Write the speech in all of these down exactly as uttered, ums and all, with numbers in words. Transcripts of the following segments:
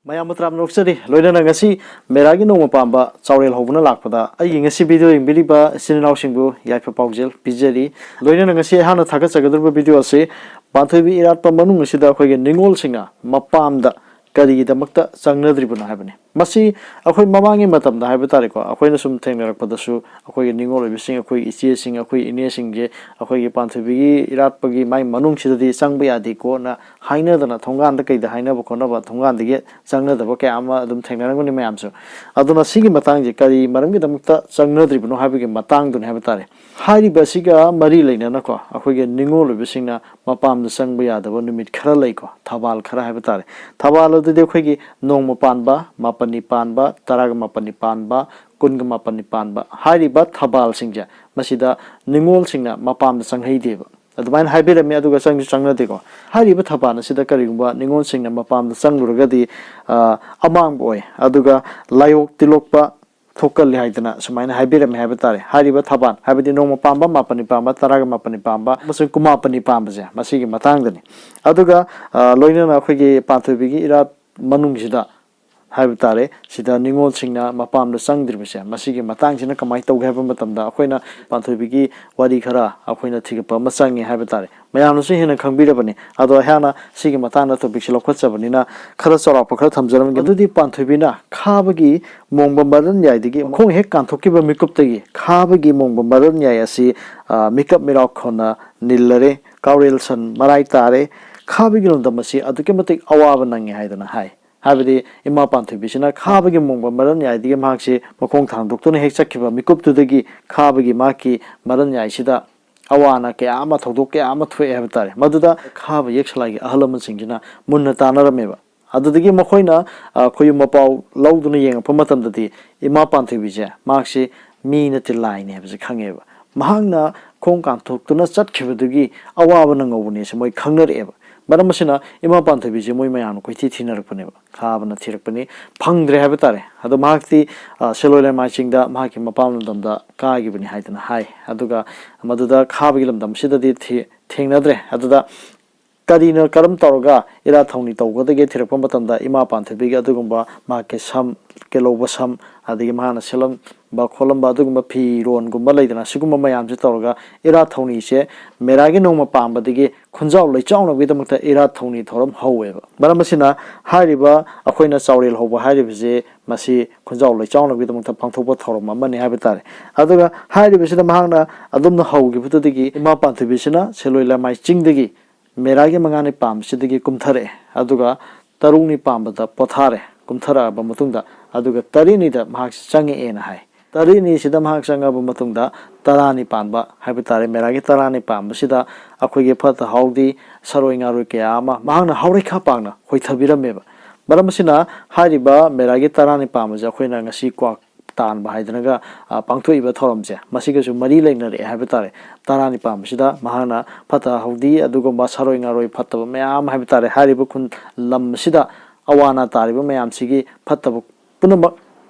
ꯃꯌꯥꯝꯕ ꯇꯔꯥꯝꯅ ꯑꯣꯛꯆꯔꯤ꯫ ꯂꯣꯏꯅꯅ ꯉꯁꯤ ꯃꯦꯔꯥꯒꯤ ꯅꯣꯡꯃ ꯄꯥꯟꯕ ꯆꯥꯎꯔꯦꯜ ꯍꯧꯕꯅ ꯂꯥꯛꯄꯗ ꯑꯩꯒꯤ ꯉꯁꯤ ꯚꯤꯗꯤꯑꯣ ꯌꯦꯡꯕꯤꯔꯤꯕ ꯏꯆꯤꯟ ꯏꯅꯥꯎꯁꯤꯡꯕꯨ ꯌꯥꯏꯐ ꯄꯥꯎꯖꯦꯜ ꯄꯤꯖꯔꯤ꯫ ꯂꯣꯏꯅꯅ ꯉꯁꯤ ꯑꯩꯍꯥꯛꯅ ꯊꯥꯒꯠꯆꯒꯗꯧꯔꯤꯕ ꯚꯤꯗꯤꯑꯣ ꯑꯁꯤ ꯄꯥꯟꯊꯣꯏꯕꯤ ꯏꯔꯥꯠꯄ ꯃꯅꯨꯡ ꯑꯁꯤꯗ ꯑꯩꯈꯣꯏꯒꯤ ꯅꯤꯉꯣꯜꯁꯤꯡꯅ ꯃꯄꯥꯝꯗ ꯀꯔꯤꯒꯤꯗꯃꯛꯇ ꯆꯪꯅꯗ꯭ꯔꯤꯕꯅꯣ ꯍꯥꯏꯕꯅꯤ꯫ ꯃꯁꯤ ꯑꯩꯈꯣꯏ ꯃꯃꯥꯡꯒꯤ ꯃꯇꯝꯗ ꯍꯥꯏꯕ ꯇꯥꯔꯦꯀꯣ, ꯑꯩꯈꯣꯏꯅ ꯁꯨꯝ ꯊꯦꯡꯅꯔꯛꯄꯗꯁꯨ ꯑꯩꯈꯣꯏꯒꯤ ꯅꯤꯉꯣꯜ ꯑꯣꯏꯕꯁꯤꯡ, ꯑꯩꯈꯣꯏ ꯏꯆꯦꯁꯤꯡ, ꯑꯩꯈꯣꯏ ꯏꯅꯦꯁꯤꯡꯁꯦ ꯑꯩꯈꯣꯏꯒꯤ ꯄꯥꯟꯊꯣꯏꯕꯤꯒꯤ ꯏꯔꯥꯠꯄꯒꯤ ꯃꯥꯏ ꯃꯅꯨꯡꯁꯤꯗꯗꯤ ꯆꯪꯕ ꯌꯥꯗꯦꯀꯣꯅ ꯍꯥꯏꯅꯗꯅ, ꯊꯣꯡꯒꯥꯟꯗ ꯀꯩꯗ ꯍꯥꯏꯅꯕ ꯈꯣꯠꯅꯕ, ꯊꯣꯡꯒꯥꯟꯗꯒꯤ ꯆꯪꯅꯗꯕ ꯀꯌꯥ ꯑꯃ ꯑꯗꯨꯝ ꯊꯦꯡꯅꯔꯝꯒꯅꯤ ꯃꯌꯥꯝꯁꯨ꯫ ꯑꯗꯨꯅ ꯁꯤꯒꯤ ꯃꯇꯥꯡꯁꯦ ꯀꯔꯤ ꯃꯔꯝꯒꯤꯗꯃꯛꯇ ꯆꯪꯅꯗ꯭ꯔꯤꯕꯅꯣ ꯍꯥꯏꯕꯒꯤ ꯃꯇꯥꯡꯗꯨꯅꯤ ꯍꯥꯏꯕ ꯇꯥꯔꯦ꯫ ꯍꯥꯏꯔꯤꯕ ꯑꯁꯤꯒ ꯃꯔꯤ ꯂꯩꯅꯅꯀꯣ, ꯑꯩꯈꯣꯏꯒꯤ ꯅꯤꯉꯣꯜ ꯑꯣꯏꯕꯁꯤꯡꯅ ꯃꯄꯥꯝꯗ ꯆꯪꯕ ꯌꯥꯗꯕ ꯅꯨꯃꯤꯠ ꯈꯔ ꯂꯩꯀꯣ, ꯊꯕꯥꯜ ꯈꯔ ꯍꯥꯏꯕ ꯇꯥꯔꯦ꯫ ꯊꯕꯥꯜ ꯑꯗꯨꯗꯤ ꯑꯩꯈꯣꯏꯒꯤ ꯅꯣꯡꯃ ꯄꯥꯟꯕ, ꯃꯥꯄꯟꯅꯤ ꯄꯥꯟꯕ, ꯇꯔꯥꯒ ꯃꯥꯄꯟꯅꯤ ꯄꯥꯟꯕ, ꯀꯨꯟꯒ ꯃꯥꯄꯟꯅꯤ ꯄꯥꯟꯕ ꯍꯥꯏꯔꯤꯕ ꯊꯕꯥꯜꯁꯤꯡꯁꯦ, ꯃꯁꯤꯗ ꯅꯤꯉꯣꯜꯁꯤꯡꯅ ꯃꯄꯥꯝꯗ ꯆꯪꯍꯩꯗꯦꯕ꯫ ꯑꯗꯨꯃꯥꯏꯅ ꯍꯥꯏꯕꯤꯔꯝꯃꯤ, ꯑꯗꯨꯒ ꯆꯪꯁꯨ ꯆꯪꯅꯗꯦꯀꯣ꯫ ꯍꯥꯏꯔꯤꯕ ꯊꯕꯥꯜ ꯑꯁꯤꯗ ꯀꯔꯤꯒꯨꯝꯕ ꯅꯤꯉꯣꯜꯁꯤꯡꯅ ꯃꯄꯥꯝꯗ ꯆꯪꯂꯨꯔꯒꯗꯤ, ꯑ, ꯑꯃꯥꯡꯕ ꯑꯣꯏ, ꯑꯗꯨꯒ ꯂꯥꯏꯑꯣꯛ ꯇꯤꯂꯣꯛꯄ ꯊꯣꯛꯀꯜꯂꯤ ꯍꯥꯏꯗꯅ ꯁꯨꯃꯥꯏꯅ ꯍꯥꯏꯕꯤꯔꯝꯃꯤ ꯍꯥꯏꯕ ꯇꯥꯔꯦ꯫ ꯍꯥꯏꯔꯤꯕ ꯊꯕꯥꯜ, ꯍꯥꯏꯕꯗꯤ ꯅꯣꯡꯃ ꯄꯥꯟꯕ, ꯃꯥꯄꯟꯅꯤ ꯄꯥꯟꯕ, ꯇꯔꯥꯒ ꯃꯥꯄꯟꯅꯤ ꯄꯥꯟꯕ ꯑꯃꯁꯨꯡ ꯀꯨꯟꯃꯥꯄꯟꯅꯤ ꯄꯥꯟꯕꯁꯦ, ꯃꯁꯤꯒꯤ ꯃꯇꯥꯡꯗꯅꯤ꯫ ꯑꯗꯨꯒ, ꯑ, ꯂꯣꯏꯅꯅ ꯑꯩꯈꯣꯏꯒꯤ ꯄꯥꯟꯊꯣꯏꯕꯤꯒꯤ ꯏꯔꯥꯠ ꯃꯅꯨꯡꯁꯤꯗ ꯍꯥꯏꯕ ꯇꯥꯔꯦ, ꯁꯤꯗ ꯅꯤꯉꯣꯜꯁꯤꯡꯅ ꯃꯄꯥꯝꯗ ꯆꯪꯗ꯭ꯔꯤꯕꯁꯦ, ꯃꯁꯤꯒꯤ ꯃꯇꯥꯡꯁꯤꯅ ꯀꯃꯥꯏꯅ ꯇꯧꯒꯦ ꯍꯥꯏꯕ ꯃꯇꯝꯗ, ꯑꯩꯈꯣꯏꯅ ꯄꯥꯟꯊꯣꯏꯕꯤꯒꯤ ꯋꯥꯔꯤ ꯈꯔ ꯑꯩꯈꯣꯏꯅ ꯊꯤꯒꯠꯄ ꯑꯃ ꯆꯪꯉꯦ ꯍꯥꯏꯕ ꯇꯥꯔꯦ꯫ ꯃꯌꯥꯝꯅꯁꯨ ꯍꯦꯟꯅ ꯈꯪꯕꯤꯔꯕꯅꯤ꯫ ꯑꯗꯣ ꯑꯩꯍꯥꯛꯅ ꯁꯤꯒꯤ ꯃꯇꯥꯡꯗ ꯇꯣꯄꯤꯛꯁꯦ ꯂꯧꯈꯠꯆꯕꯅꯤꯅ ꯈꯔ ꯆꯥꯎꯔꯥꯛꯄ ꯈꯔ ꯊꯝꯖꯔꯝꯒꯦ꯫ ꯑꯗꯨꯗꯤ ꯄꯥꯟꯊꯣꯏꯕꯤꯅ ꯈꯥꯕꯒꯤ ꯃꯣꯡꯕ ꯃꯔꯟ ꯌꯥꯏꯗꯒꯤ ꯃꯈꯣꯡ ꯍꯦꯛ ꯀꯥꯟꯊꯣꯛꯈꯤꯕ ꯃꯤꯀꯨꯞꯇꯒꯤ ꯈꯥꯕꯒꯤ ꯃꯣꯡꯕ ꯃꯔꯟ ꯌꯥꯏ ꯑꯁꯤ, ꯑ, ꯃꯤꯀꯞ ꯃꯤꯔꯥꯎ ꯈꯣꯟꯅ ꯅꯤꯜꯂꯔꯦ꯫ ꯀꯥꯎꯔꯦꯜ ꯁꯟ ꯃꯔꯥꯏ ꯇꯥꯔꯦ꯫ ꯈꯥꯕꯒꯤ ꯂꯝꯗꯝ ꯑꯁꯤ ꯑꯗꯨꯛꯀꯤ ꯃꯇꯤꯛ ꯑꯋꯥꯕ ꯅꯪꯉꯤ ꯍꯥꯏꯗꯅ ꯍꯥꯏ꯫ ꯍꯥꯏꯕꯗꯤ ꯏꯃꯥ ꯄꯥꯟꯊꯣꯏꯕꯤꯁꯤꯅ ꯈꯥꯕꯒꯤ ꯃꯣꯡꯕ ꯃꯔꯟ ꯌꯥꯏꯗꯒꯤ ꯃꯍꯥꯛꯁꯤ ꯃꯈꯣꯡ ꯊꯥꯡꯗꯣꯛꯇꯨꯅ ꯍꯦꯛ ꯆꯠꯈꯤꯕ ꯃꯤꯀꯨꯞꯇꯨꯗꯒꯤ ꯈꯥꯕꯒꯤ ꯃꯍꯥꯛꯀꯤ ꯃꯔꯟ ꯌꯥꯏꯁꯤꯗ ꯑꯋꯥ ꯑꯅꯥ ꯀꯌꯥ ꯑꯃ, ꯊꯧꯗꯣꯛ ꯀꯌꯥ ꯑꯃ ꯊꯣꯛꯑꯦ ꯍꯥꯏꯕ ꯇꯥꯔꯦ꯫ ꯃꯗꯨꯗ ꯈꯥꯕ ꯌꯦꯛ ꯁꯂꯥꯏꯒꯤ ꯑꯍꯜ ꯂꯃꯟꯁꯤꯡꯁꯤꯅ ꯃꯨꯟꯅ ꯇꯥꯟꯅꯔꯝꯃꯦꯕ꯫ ꯑꯗꯨꯗꯒꯤ ꯃꯈꯣꯏꯅ, ꯑ, ꯈꯣꯏꯌꯨꯝ ꯃꯄꯥꯎ ꯂꯧꯗꯨꯅ ꯌꯦꯡꯉꯛꯄ ꯃꯇꯝꯗꯗꯤ ꯏꯃꯥ ꯄꯥꯟꯊꯣꯏꯕꯤꯁꯦ ꯃꯍꯥꯛꯁꯤ ꯃꯤ ꯅꯠꯇꯦ, ꯂꯥꯏꯅꯦ ꯍꯥꯏꯕꯁꯦ ꯈꯪꯉꯦꯕ꯫ ꯃꯍꯥꯛꯅ ꯈꯣꯡ ꯀꯥꯟꯊꯣꯛꯇꯨꯅ ꯆꯠꯈꯤꯕꯗꯨꯒꯤ ꯑꯋꯥꯕ ꯅꯪꯍꯧꯕꯅꯦꯁꯦ ꯃꯣꯏ ꯈꯪꯅꯔꯛꯑꯦꯕ꯫ ꯃꯔꯝ ꯑꯁꯤꯅ ꯏꯃꯥ ꯄꯥꯟꯊꯣꯏꯕꯤꯁꯦ ꯃꯣꯏ ꯃꯌꯥꯝꯅ ꯀꯣꯏꯊꯤ ꯊꯤꯅꯔꯛꯄꯅꯦꯕ꯫ ꯈꯥꯕꯅ ꯊꯤꯔꯛꯄꯅꯤ, ꯐꯪꯗ꯭ꯔꯦ ꯍꯥꯏꯕ ꯇꯥꯔꯦ꯫ ꯑꯗꯣ ꯃꯍꯥꯛꯇꯤ, ꯑ, ꯁꯦꯂꯣꯏ ꯂꯩꯃꯥꯏ ꯆꯤꯡꯗ ꯃꯍꯥꯛꯀꯤ ꯃꯄꯥꯝ ꯂꯝꯗꯝꯗ ꯀꯥꯈꯤꯕꯅꯤ ꯍꯥꯏꯗꯅ ꯍꯥꯏ꯫ ꯑꯗꯨꯒ ꯃꯗꯨꯗ ꯈꯥꯕꯒꯤ ꯂꯝꯗꯝꯁꯤꯗꯗꯤ ꯊꯤ-, ꯊꯦꯡꯅꯗ꯭ꯔꯦ꯫ ꯑꯗꯨꯗ ꯀꯔꯤꯅ ꯀꯔꯝ ꯇꯧꯔꯒ ꯏꯔꯥꯠ ꯊꯧꯅꯤ ꯇꯧꯒꯗꯒꯦ ꯊꯤꯔꯛꯄ ꯃꯇꯝꯗ, ꯏꯃꯥ ꯄꯥꯟꯊꯣꯏꯕꯤꯒꯤ ꯑꯗꯨꯒꯨꯝꯕ ꯃꯍꯥꯛꯀꯤ ꯁꯝ, ꯀꯦꯜꯍꯧꯕ ꯁꯝ, ꯑꯗꯒꯤ ꯃꯍꯥꯛꯅ ꯁꯦꯠꯂꯝꯕ ꯈꯣꯠꯂꯝꯕ ꯑꯗꯨꯒꯨꯝꯕ ꯐꯤꯔꯣꯟꯒꯨꯝꯕ ꯂꯩꯗꯅ, ꯁꯤꯒꯨꯝꯕ ꯃꯌꯥꯝꯁꯦ ꯇꯧꯔꯒ ꯏꯔꯥꯠ ꯊꯧꯅꯤꯁꯦ ꯃꯦꯔꯥꯒꯤ ꯅꯣꯡꯃ ꯄꯥꯟꯕꯗꯒꯤ ꯈꯨꯟꯖꯥꯎ ꯂꯩꯆꯥꯎꯅꯕꯒꯤꯗꯃꯛꯇ ꯏꯔꯥꯠ ꯊꯧꯅꯤ ꯊꯧꯔꯝ ꯍꯧꯋꯦꯕ꯫ ꯃꯔꯝ ꯑꯁꯤꯅ, ꯍꯥꯏꯔꯤꯕ ꯑꯩꯈꯣꯏꯅ ꯆꯥꯎꯔꯦꯜ ꯍꯧꯕ ꯍꯥꯏꯔꯤꯕꯁꯦ, ꯃꯁꯤ ꯈꯨꯟꯖꯥꯎ ꯂꯩꯆꯥꯎꯅꯕꯒꯤꯗꯃꯛꯇ ꯄꯥꯡꯊꯣꯛꯄ ꯊꯧꯔꯝ ꯑꯃꯅꯤ ꯍꯥꯏꯕ ꯇꯥꯔꯦ꯫ ꯑꯗꯨꯒ ꯍꯥꯏꯔꯤꯕꯁꯤꯗ ꯃꯍꯥꯛꯅ ꯑꯗꯨꯝꯅ ꯍꯧꯈꯤꯕꯗꯨꯗꯒꯤ ꯏꯃꯥ ꯄꯥꯟꯊꯣꯏꯕꯤꯁꯤꯅ ꯁꯤꯂꯣꯏ ꯂꯃꯥꯏ ꯆꯤꯡꯗꯒꯤ ꯃꯦꯔꯥꯒꯤ ꯃꯉꯥꯅꯤ ꯄꯥꯟꯕꯁꯤꯗꯒꯤ ꯀꯨꯝꯊꯔꯛꯑꯦ, ꯑꯗꯨꯒ ꯇꯔꯨꯛꯅꯤ ꯄꯥꯟꯕꯗ ꯄꯣꯊꯥꯔꯦ꯫ ꯀꯨꯝꯊꯔꯛꯑꯕ ꯃꯇꯨꯡꯗ, ꯑꯗꯨꯒ ꯇꯔꯦꯠꯅꯤꯗ ꯃꯍꯥꯛꯁꯤ ꯆꯪꯉꯛꯑꯦꯅ ꯍꯥꯏ꯫ ꯇꯔꯦꯠꯅꯤꯁꯤꯗ ꯃꯍꯥꯛ ꯆꯪꯉꯕ ꯃꯇꯨꯡꯗ, ꯇꯔꯥꯅꯤ ꯄꯥꯟꯕ ꯍꯥꯏꯕ ꯇꯥꯔꯦ, ꯃꯦꯔꯥꯒꯤ ꯇꯔꯥꯅꯤ ꯄꯥꯟꯕꯁꯤꯗ ꯑꯩꯈꯣꯏꯒꯤ ꯐꯠꯇ ꯍꯥꯎꯗꯤ, ꯁꯥꯔꯣꯏ ꯉꯥꯔꯣꯏ ꯀꯌꯥ ꯑꯃ ꯃꯍꯥꯛꯅ ꯍꯥꯎꯔꯩꯈꯥ ꯄꯥꯡꯅ ꯍꯣꯏꯊꯕꯤꯔꯝꯃꯦꯕ꯫ ꯃꯔꯝ ꯑꯁꯤꯅ, ꯍꯥꯏꯔꯤꯕ ꯃꯦꯔꯥꯒꯤ ꯇꯔꯥꯅꯤ ꯄꯥꯟꯕꯁꯦ ꯑꯩꯈꯣꯏꯅ ꯉꯁꯤ ꯀ꯭ꯋꯥꯛ ꯇꯥꯟꯕ ꯍꯥꯏꯗꯅꯒ, ꯑ, ꯄꯥꯡꯊꯣꯛꯏꯕ ꯊꯧꯔꯝꯁꯦ, ꯃꯁꯤꯒꯁꯨ ꯃꯔꯤ ꯂꯩꯅꯔꯛꯑꯦ ꯍꯥꯏꯕ ꯇꯥꯔꯦ꯫ ꯇꯔꯥꯅꯤ ꯄꯥꯟꯕꯁꯤꯗ ꯃꯍꯥꯛꯅ ꯐꯠꯇ ꯍꯥꯎꯗꯤ, ꯑꯗꯨꯒꯨꯝꯕ ꯁꯥꯔꯣꯏ ꯉꯥꯔꯣꯏ ꯐꯠꯇꯕ ꯃꯌꯥꯝ ꯍꯥꯏꯕ ꯇꯥꯔꯦ, ꯍꯥꯏꯔꯤꯕ ꯈꯨꯟ ꯂꯝ ꯑꯁꯤꯗ ꯑꯋꯥ ꯑꯅꯥ ꯇꯥꯔꯤꯕ ꯃꯌꯥꯝꯁꯤꯒꯤ ꯐꯠꯇꯕ ꯄꯨꯝꯅꯃꯛ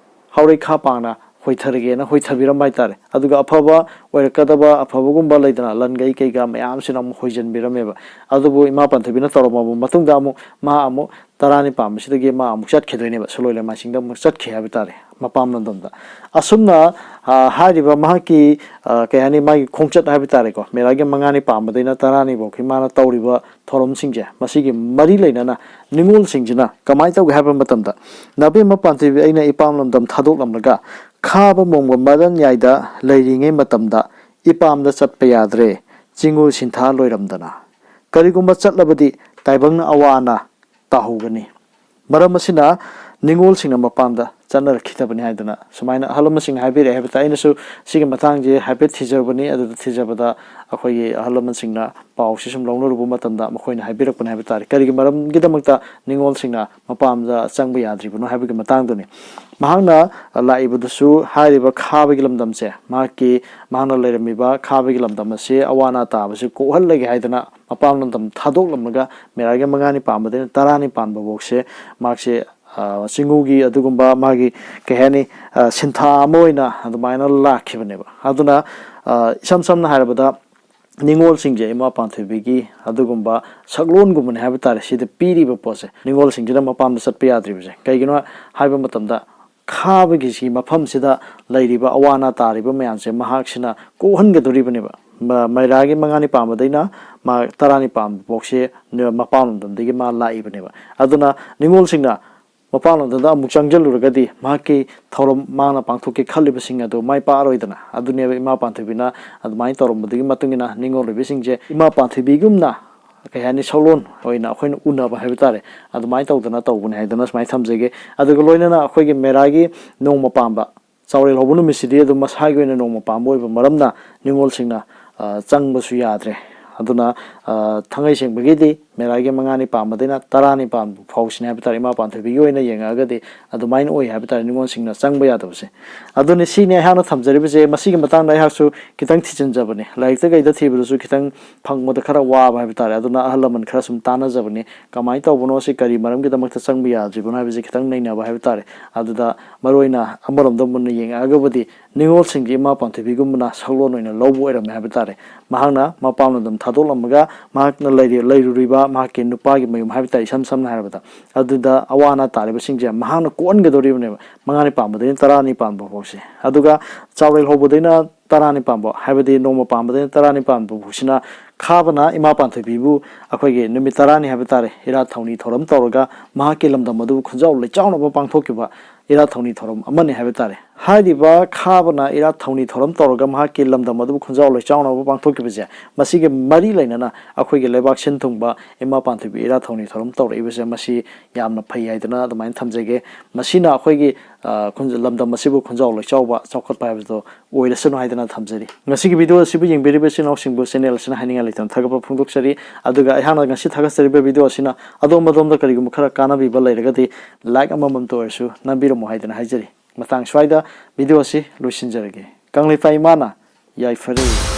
ꯍꯥꯎꯔꯩꯈꯥ ꯄꯥꯡꯅ ꯍꯣꯏꯊꯔꯒꯦꯅ ꯍꯣꯏꯊꯕꯤꯔꯝꯕ ꯍꯥꯏꯇꯥꯔꯦ꯫ ꯑꯗꯨꯒ ꯑꯐꯕ ꯑꯣꯏꯔꯛꯀꯗꯕ, ꯑꯐꯕꯒꯨꯝꯕ ꯂꯩꯗꯅ, ꯂꯟꯒꯩ ꯀꯩꯀꯥ ꯃꯌꯥꯝꯁꯤꯅ ꯑꯃꯨꯛ ꯍꯣꯏꯖꯤꯟꯕꯤꯔꯝꯃꯦꯕ꯫ ꯑꯗꯨꯕꯨ ꯏꯃꯥ ꯄꯥꯟꯊꯣꯏꯕꯤꯅ ꯇꯧꯔꯝꯃꯕ ꯃꯇꯨꯡꯗ ꯑꯃꯨꯛ ꯃꯥ ꯑꯃꯨꯛ ꯇꯔꯥꯅꯤ ꯄꯥꯟꯕꯁꯤꯗꯒꯤ ꯃꯥ ꯑꯃꯨꯛ ꯆꯠꯈꯤꯗꯣꯏꯅꯦꯕ, ꯁꯤꯂꯣꯏ ꯂꯃꯥꯏꯁꯤꯡꯗ ꯑꯃꯨꯛ ꯆꯠꯈꯤ ꯍꯥꯏꯕ ꯇꯥꯔꯦ, ꯃꯄꯥꯝ ꯂꯝꯗꯝꯗ꯫ ꯑꯁꯨꯝꯅ, ꯑ, ꯍꯥꯏꯔꯤꯕ ꯃꯍꯥꯛꯀꯤ, ꯑ, ꯀꯩ ꯍꯥꯏꯅꯤ, ꯃꯥꯒꯤ ꯈꯣꯡꯆꯠ ꯍꯥꯏꯕ ꯇꯥꯔꯦꯀꯣ, ꯃꯦꯔꯥꯒꯤ ꯃꯉꯥꯅꯤ ꯄꯥꯟꯕꯗꯩꯅ ꯇꯔꯥꯅꯤ ꯐꯥꯎꯒꯤ ꯃꯥꯅ ꯇꯧꯔꯤꯕ ꯊꯧꯔꯝꯁꯤꯡꯁꯦ, ꯃꯁꯤꯒꯤ ꯃꯔꯤ ꯂꯩꯅꯅ ꯅꯤꯉꯣꯜꯁꯤꯡꯁꯤꯅ ꯀꯃꯥꯏꯅ ꯇꯧꯒꯦ ꯍꯥꯏꯕ ꯃꯇꯝꯗ, "ꯅꯕꯦꯝꯃ ꯄꯥꯟꯊꯣꯏꯕꯤ, ꯑꯩꯅ ꯏꯄꯥꯝ ꯂꯝꯗꯝ ꯊꯥꯗꯣꯛꯂꯝꯂꯒ ꯈꯥꯕ ꯃꯣꯡꯕ ꯃꯔꯟ ꯌꯥꯏꯗ ꯂꯩꯔꯤꯉꯩ ꯃꯇꯝꯗ ꯏꯄꯥꯝꯗ ꯆꯠꯄ ꯌꯥꯗ꯭ꯔꯦ, ꯆꯤꯡꯉꯨ ꯁꯤꯟꯊꯥ ꯂꯣꯏꯔꯝꯗꯅ꯫ ꯀꯔꯤꯒꯨꯝꯕ ꯆꯠꯂꯕꯗꯤ ꯇꯥꯏꯕꯪꯅ ꯑꯋꯥ ꯑꯅꯥ ꯇꯥꯍꯧꯒꯅꯤ"꯫ ꯃꯔꯝ ꯑꯁꯤꯅ ꯅꯤꯉꯣꯜꯁꯤꯡꯅ ꯃꯄꯥꯝꯗ ꯆꯠꯅꯔꯛꯈꯤꯗꯕꯅꯤ ꯍꯥꯏꯗꯅ ꯁꯨꯃꯥꯏꯅ ꯑꯍꯜ ꯂꯃꯟꯁꯤꯡꯅ ꯍꯥꯏꯕꯤꯔꯛꯑꯦ ꯍꯥꯏꯕ ꯇꯥꯏ꯫ ꯑꯩꯅꯁꯨ ꯁꯤꯒꯤ ꯃꯇꯥꯡꯁꯦ ꯍꯥꯏꯐꯦꯠ ꯊꯤꯖꯕꯅꯤ꯫ ꯑꯗꯨꯗ ꯊꯤꯖꯕꯗ ꯑꯩꯈꯣꯏꯒꯤ ꯑꯍꯜ ꯂꯃꯟꯁꯤꯡꯅ ꯄꯥꯎꯁꯤ ꯁꯨꯝ ꯂꯧꯅꯔꯨꯕ ꯃꯇꯝꯗ ꯃꯈꯣꯏꯅ ꯍꯥꯏꯕꯤꯔꯛꯄꯅꯤ ꯍꯥꯏꯕ ꯇꯥꯔꯦ, ꯀꯔꯤꯒꯤ ꯃꯔꯝꯒꯤꯗꯃꯛꯇ ꯅꯤꯉꯣꯜꯁꯤꯡꯅ ꯃꯄꯥꯝꯗ ꯆꯪꯕ ꯌꯥꯗ꯭ꯔꯤꯕꯅꯣ ꯍꯥꯏꯕꯒꯤ ꯃꯇꯥꯡꯗꯨꯅꯤ꯫ ꯃꯍꯥꯛꯅ ꯂꯥꯛꯏꯕꯗꯨꯁꯨ ꯍꯥꯏꯔꯤꯕ ꯈꯥꯕꯒꯤ ꯂꯝꯗꯝꯁꯦ, ꯃꯍꯥꯛꯀꯤ, ꯃꯍꯥꯛꯅ ꯂꯩꯔꯝꯃꯤꯕ ꯈꯥꯕꯒꯤ ꯂꯝꯗꯝ ꯑꯁꯤ ꯑꯋꯥ ꯑꯅꯥ ꯇꯥꯕꯁꯤ ꯀꯣꯛꯍꯜꯂꯒꯦ ꯍꯥꯏꯗꯅ ꯃꯄꯥꯝ ꯂꯝꯗꯝ ꯊꯥꯗꯣꯛꯂꯝꯂꯒ ꯃꯦꯔꯥꯒꯤ ꯃꯉꯥꯅꯤ ꯄꯥꯟꯕꯗꯩꯅ ꯇꯔꯥꯅꯤ ꯄꯥꯟꯕ ꯐꯥꯎꯁꯦ ꯃꯍꯥꯛꯁꯦ, ꯑ, ꯆꯤꯡꯉꯨꯒꯤ ꯑꯗꯨꯒꯨꯝꯕ ꯃꯥꯒꯤ, ꯀꯩ ꯍꯥꯏꯅꯤ, ꯑ, ꯁꯤꯟꯊꯥ ꯑꯃ ꯑꯣꯏꯅ ꯑꯗꯨꯃꯥꯏꯅ ꯂꯥꯛꯈꯤꯕꯅꯦꯕ꯫ ꯑꯗꯨꯅ, ꯑ, ꯏꯁꯝ ꯁꯝꯅ ꯍꯥꯏꯔꯕꯗ, ꯅꯤꯉꯣꯜꯁꯤꯡꯁꯦ ꯏꯃꯥ ꯄꯥꯟꯊꯣꯏꯕꯤꯒꯤ ꯑꯗꯨꯒꯨꯝꯕ ꯁꯛꯂꯣꯟꯒꯨꯝꯕꯅꯦ ꯍꯥꯏꯕ ꯇꯥꯔꯦ꯫ ꯁꯤꯗ ꯄꯤꯔꯤꯕ ꯄꯣꯠꯁꯦ ꯅꯤꯉꯣꯜꯁꯤꯡꯁꯤꯅ ꯃꯄꯥꯝꯗ ꯆꯠꯄ ꯌꯥꯗ꯭ꯔꯤꯕꯁꯦ ꯀꯩꯒꯤꯅꯣ ꯍꯥꯏꯕ ꯃꯇꯝꯗ, ꯈꯥꯕꯒꯤ ꯁꯤ ꯃꯐꯝꯁꯤꯗ ꯂꯩꯔꯤꯕ ꯑꯋꯥ ꯑꯅꯥ ꯇꯥꯔꯤꯕ ꯃꯌꯥꯝꯁꯦ ꯃꯍꯥꯛꯁꯤꯅ ꯀꯣꯛꯍꯟꯒꯗꯧꯔꯤꯕꯅꯦꯕ꯫ ꯃ-, ꯃꯩꯔꯥꯒꯤ ꯃꯉꯥꯅꯤ ꯄꯥꯟꯕꯗꯩꯅ ꯃꯥ ꯇꯔꯥꯅꯤ ꯄꯥꯟꯕ ꯐꯥꯎꯁꯦ ꯃꯄꯥꯝ ꯂꯝꯗꯝꯗꯒꯤ ꯃꯥ ꯂꯥꯛꯏꯕꯅꯦꯕ꯫ ꯑꯗꯨꯅ ꯅꯤꯉꯣꯜꯁꯤꯡꯅ ꯃꯄꯥꯝ ꯂꯝꯗꯝꯗ ꯑꯃꯨꯛ ꯆꯪꯁꯤꯜꯂꯨꯔꯒꯗꯤ ꯃꯍꯥꯛꯀꯤ ꯊꯧꯔꯝ, ꯃꯥꯅ ꯄꯥꯡꯊꯣꯛꯀꯦ ꯈꯜꯂꯤꯕꯁꯤꯡ ꯑꯗꯨ ꯃꯥꯏ ꯄꯥꯛꯑꯔꯣꯏꯗꯅ꯫ ꯑꯗꯨꯅꯦꯕ ꯏꯃꯥ ꯄꯥꯟꯊꯣꯏꯕꯤꯅ ꯑꯗꯨꯃꯥꯏꯅ ꯇꯧꯔꯝꯕꯗꯨꯒꯤ ꯃꯇꯨꯡ ꯏꯟꯅ ꯅꯤꯉꯣꯜ ꯑꯣꯏꯕꯤꯁꯤꯡꯁꯦ ꯏꯃꯥ ꯄꯥꯟꯊꯣꯏꯕꯤꯒꯨꯝꯅ, ꯀꯩ ꯍꯥꯏꯅꯤ, ꯁꯛꯂꯣꯟ ꯑꯣꯏꯅ ꯑꯩꯈꯣꯏꯅ ꯎꯅꯕ ꯍꯥꯏꯕ ꯇꯥꯔꯦ, ꯑꯗꯨꯃꯥꯏꯅ ꯇꯧꯗꯅ ꯇꯧꯕꯅꯦ ꯍꯥꯏꯗꯅ ꯁꯨꯃꯥꯏꯅ ꯊꯝꯖꯒꯦ꯫ ꯑꯗꯨꯒ ꯂꯣꯏꯅꯅ ꯑꯩꯈꯣꯏꯒꯤ ꯃꯦꯔꯥꯒꯤ ꯅꯣꯡꯃ ꯄꯥꯟꯕ, ꯆꯥꯎꯔꯦꯜ ꯍꯧꯕ ꯅꯨꯃꯤꯠꯁꯤꯗꯤ ꯑꯗꯨꯝ ꯃꯁꯥꯒꯤ ꯑꯣꯏꯅ ꯅꯣꯡꯃ ꯄꯥꯟꯕ ꯑꯣꯏꯕ ꯃꯔꯝꯅ ꯅꯤꯉꯣꯜꯁꯤꯡꯅ, ꯑ, ꯆꯪꯕꯁꯨ ꯌꯥꯗ꯭ꯔꯦ꯫ ꯑꯗꯨꯅ, ꯑ, ꯊꯥꯡꯉꯩ ꯁꯦꯡꯕꯒꯤꯗꯤ ꯃꯦꯔꯥꯒꯤ ꯃꯉꯥꯅꯤ ꯄꯥꯟꯕꯗꯩꯅ ꯇꯔꯥꯅꯤ ꯄꯥꯟꯕ ꯐꯥꯎꯁꯤꯅꯦ ꯍꯥꯏꯕ ꯇꯥꯔꯦ, ꯏꯃꯥ ꯄꯥꯟꯊꯣꯏꯕꯤꯒꯤ ꯑꯣꯏꯅ ꯌꯦꯡꯉꯛꯑꯒꯗꯤ ꯑꯗꯨꯃꯥꯏꯅ ꯑꯣꯏ ꯍꯥꯏꯕ ꯇꯥꯔꯦ ꯅꯤꯉꯣꯜꯁꯤꯡꯅ ꯆꯪꯕ ꯌꯥꯗꯕꯁꯦ꯫ ꯑꯗꯨꯅꯤ, ꯁꯤꯅꯤ ꯑꯩꯍꯥꯛꯅ ꯊꯝꯖꯔꯤꯕꯁꯦ꯫ ꯃꯁꯤꯒꯤ ꯃꯇꯥꯡꯗ ꯑꯩꯍꯥꯛꯁꯨ ꯈꯤꯇꯪ ꯊꯤꯖꯤꯟꯖꯕꯅꯦ, ꯂꯥꯏꯔꯤꯛꯇ ꯀꯩꯗ ꯊꯤꯕꯗꯁꯨ ꯈꯤꯇꯪ ꯐꯪꯕꯗ ꯈꯔ ꯋꯥꯕ ꯍꯥꯏꯕ ꯇꯥꯔꯦ꯫ ꯑꯗꯨꯅ ꯑꯍꯜ ꯂꯃꯟ ꯈꯔ ꯁꯨꯝ ꯇꯥꯟꯅꯖꯕꯅꯤ, ꯀꯃꯥꯏꯅ ꯇꯧꯕꯅꯣ, ꯁꯤ ꯀꯔꯤ ꯃꯔꯝꯒꯤꯗꯃꯛꯇ ꯆꯪꯕ ꯌꯥꯗ꯭ꯔꯤꯕꯅꯣ ꯍꯥꯏꯕꯁꯤ ꯈꯤꯇꯪ ꯅꯩꯅꯕ ꯍꯥꯏꯕ ꯇꯥꯔꯦ꯫ ꯑꯗꯨꯗ ꯃꯔꯨꯑꯣꯏꯅ ꯑꯃꯔꯣꯝꯗ ꯃꯨꯟꯅ ꯌꯦꯡꯉꯛꯑꯒꯕꯨꯗꯤ ꯅꯤꯉꯣꯜꯁꯤꯡꯒꯤ ꯏꯃꯥ ꯄꯥꯟꯊꯣꯏꯕꯤꯒꯨꯝꯕꯅ ꯁꯛꯂꯣꯟ ꯑꯣꯏꯅ ꯂꯧꯕ ꯑꯣꯏꯔꯝꯃꯦ ꯍꯥꯏꯕ ꯇꯥꯔꯦ꯫ ꯃꯍꯥꯛꯅ ꯃꯄꯥꯝ ꯂꯝꯗꯝ ꯊꯥꯗꯣꯛꯂꯝꯃꯒ ꯃꯍꯥꯛꯅ ꯂꯩꯔꯤ-, ꯂꯩꯔꯨꯔꯤꯕ ꯃꯍꯥꯛꯀꯤ ꯅꯨꯄꯥꯒꯤ ꯃꯌꯨꯝ ꯍꯥꯏꯕ ꯇꯥꯔꯦ, ꯏꯁꯝ ꯁꯝꯅ ꯍꯥꯏꯔꯕꯗ, ꯑꯗꯨꯗ ꯑꯋꯥ ꯑꯅꯥ ꯇꯥꯔꯤꯕꯁꯤꯡꯁꯦ ꯃꯍꯥꯛꯅ ꯀꯣꯛꯍꯟꯒꯗꯧꯔꯤꯕꯅꯦꯕ, ꯃꯉꯥꯅꯤ ꯄꯥꯟꯕꯗꯒꯤꯅ ꯇꯔꯥꯅꯤ ꯄꯥꯟꯕ ꯐꯥꯎꯁꯦ꯫ ꯑꯗꯨꯒ ꯆꯥꯎꯔꯦꯜ ꯍꯧꯕꯗꯩꯅ ꯇꯔꯥꯅꯤ ꯄꯥꯟꯕ, ꯍꯥꯏꯕꯗꯤ ꯅꯣꯡꯃ ꯄꯥꯟꯕꯗꯩꯅ ꯇꯔꯥꯅꯤ ꯄꯥꯟꯕ ꯐꯥꯎꯁꯤꯅ ꯈꯥꯕꯅ ꯏꯃꯥ ꯄꯥꯟꯊꯣꯏꯕꯤꯕꯨ ꯑꯩꯈꯣꯏꯒꯤ ꯅꯨꯃꯤꯠ ꯇꯔꯥꯅꯤ ꯍꯥꯏꯕ ꯇꯥꯔꯦ, ꯏꯔꯥꯠ ꯊꯧꯅꯤ ꯊꯧꯔꯝ ꯇꯧꯔꯒ ꯃꯍꯥꯛꯀꯤ ꯂꯝꯗꯝ ꯑꯗꯨꯕꯨ ꯈꯨꯟꯖꯥꯎ ꯂꯩꯆꯥꯎꯅꯕ ꯄꯥꯡꯊꯣꯛꯈꯤꯕ ꯏꯔꯥꯠ ꯊꯧꯅꯤ ꯊꯧꯔꯝ ꯑꯃꯅꯤ ꯍꯥꯏꯕ ꯇꯥꯔꯦ꯫ ꯍꯥꯏꯔꯤꯕ ꯈꯥꯕꯅ ꯏꯔꯥꯠ ꯊꯧꯅꯤ ꯊꯧꯔꯝ ꯇꯧꯔꯒ ꯃꯍꯥꯛꯀꯤ ꯂꯝꯗꯝ ꯑꯗꯨꯕꯨ ꯈꯨꯟꯖꯥꯎ ꯂꯩꯆꯥꯎꯅꯕ ꯄꯥꯡꯊꯣꯛꯈꯤꯕꯁꯦ, ꯃꯁꯤꯒꯤ ꯃꯔꯤ ꯂꯩꯅꯅ ꯑꯩꯈꯣꯏꯒꯤ ꯂꯩꯕꯥꯛ ꯁꯤꯟ ꯊꯨꯡꯕ ꯏꯃꯥ ꯄꯥꯟꯊꯣꯏꯕꯤ ꯏꯔꯥꯠ ꯊꯧꯅꯤ ꯊꯧꯔꯝ ꯇꯧꯔꯛꯏꯕꯁꯦ, ꯃꯁꯤ ꯌꯥꯝꯅ ꯐꯩ ꯍꯥꯏꯗꯅ ꯑꯗꯨꯃꯥꯏꯅ ꯊꯝꯖꯒꯦ꯫ ꯃꯁꯤꯅ ꯑꯩꯈꯣꯏꯒꯤ, ꯑ, ꯈꯨꯟ-, ꯂꯝꯗꯝ ꯑꯁꯤꯕꯨ ꯈꯨꯟꯖꯥꯎ ꯂꯩꯆꯥꯎꯕ ꯆꯥꯎꯈꯠꯄ ꯍꯥꯏꯕꯗꯣ ꯑꯣꯏꯔꯁꯅꯨ ꯍꯥꯏꯗꯅ ꯊꯝꯖꯔꯤ꯫ ꯉꯁꯤꯒꯤ video ꯑꯁꯤꯕꯨ ꯌꯦꯡꯕꯤꯔꯤꯕ ꯏꯆꯤꯟ ꯏꯅꯥꯎꯁꯤꯡꯕꯨ channel ꯑꯁꯤꯅ ꯍꯥꯏꯅꯤꯡꯉꯥꯏ ꯂꯩꯇꯅ ꯊꯥꯒꯠꯄ ꯐꯣꯡꯗꯣꯛꯆꯔꯤ꯫ ꯑꯗꯨꯒ ꯑꯩꯍꯥꯛꯅ ꯉꯁꯤ ꯊꯥꯒꯠꯆꯔꯤꯕ video ꯑꯁꯤꯅ ꯑꯗꯣꯝ ꯑꯗꯣꯝꯗ ꯀꯔꯤꯒꯨꯝꯕ ꯈꯔ ꯀꯥꯟꯅꯕꯤꯕ ꯂꯩꯔꯒꯗꯤ like ꯑꯃꯃꯝꯇ ꯑꯣꯏꯔꯁꯨ ꯅꯝꯕꯤꯔꯝꯃꯣ ꯍꯥꯏꯗꯅ ꯍꯥꯏꯖꯔꯤ꯫ ꯃꯇꯥꯡ ꯁ꯭ꯋꯥꯏꯗ video ꯑꯁꯤ ꯂꯣꯏꯁꯤꯟꯖꯔꯒꯦ꯫ ꯀꯪꯂꯩꯄꯥꯛ ꯏꯃꯥꯅ ꯌꯥꯏꯐꯔꯦ꯫